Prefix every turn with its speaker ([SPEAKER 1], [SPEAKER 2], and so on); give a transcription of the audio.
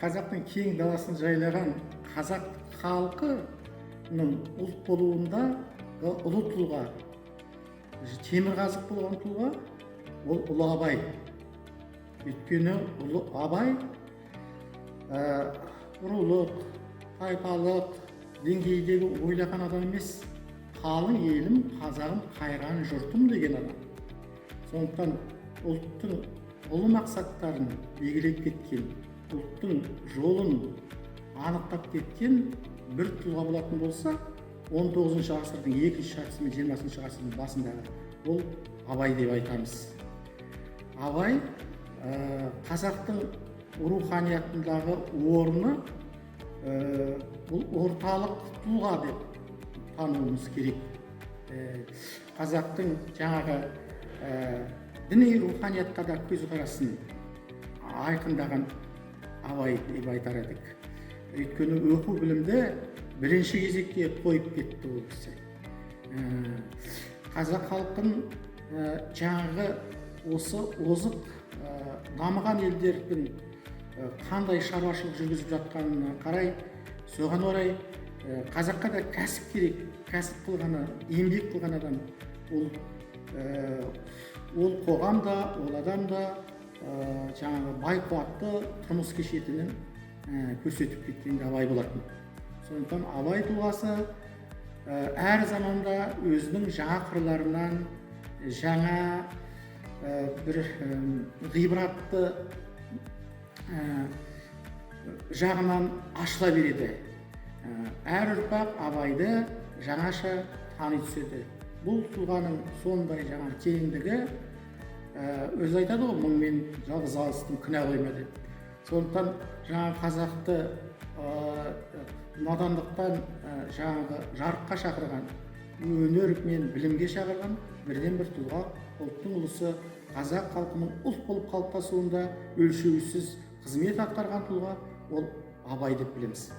[SPEAKER 1] Қазақтың кең даласын жайлаған қазақ халқының ұлт болуында ұлы тұлға, темірқазық болған тұлға ол ұлы Абай. Өйткені ұлы Абай рулық, тайпалық деңгейдегі ойлаған адам емес, қалың елім, қазағым, қайран жұртым деген адам. Сондықтан ұлттың ұлы мақсаттарын белгілеп кеткен, ұлттың жолын анықтап кеткен бір тұлға болатын болса, 19 ғасырдың екінші жартысы мен 20 ғасырдың басындағы ол Абай деп айтамыз. Абай қазақтың руханиятындағы орны бұл орталық тұлға деп тануымыз керек. Қазақтың жаңағы діни руханиятқа да көзқарасын айқындаған Абай деп айтар едік. Өйткені оқу білімді бірінші кезекке қойып кетті ол кісі. Қазақ халқын жаңағы осы озық дамыған елдердің қандай шаруашылық жүргізіп жатқанына қарай, соған орай қазаққа да кәсіп керек, кәсіп қылған, еңбек қылған адам ол қоғам да, ол адам да жаңағы бай қуатты тұрмыс кешетінін көрсетіп кеткен де Абай болатын. Сондықтан Абай тұлғасы әр заманда өзінің жаңа қырларынан, жаңа бір ғибратты жағынан ашыла береді. Әр ұрпақ Абайды жаңаша тани түседі. Бұл тұлғаның сондай жаңа тереңдігі, өзі айтады ғой, мыңмен жалғыз алыстым, күнә қойма деп. Сондықтан жаңа қазақты надандықтан жаңағы жарыққа шақырған, өнер мен білімге шақырған бірден бір тұлға, ұлттың ұлысы қазақ халқының ұлт болып қалыптасуында өлшеусіз қызмет атқарған тұлға ол Абай деп білеміз.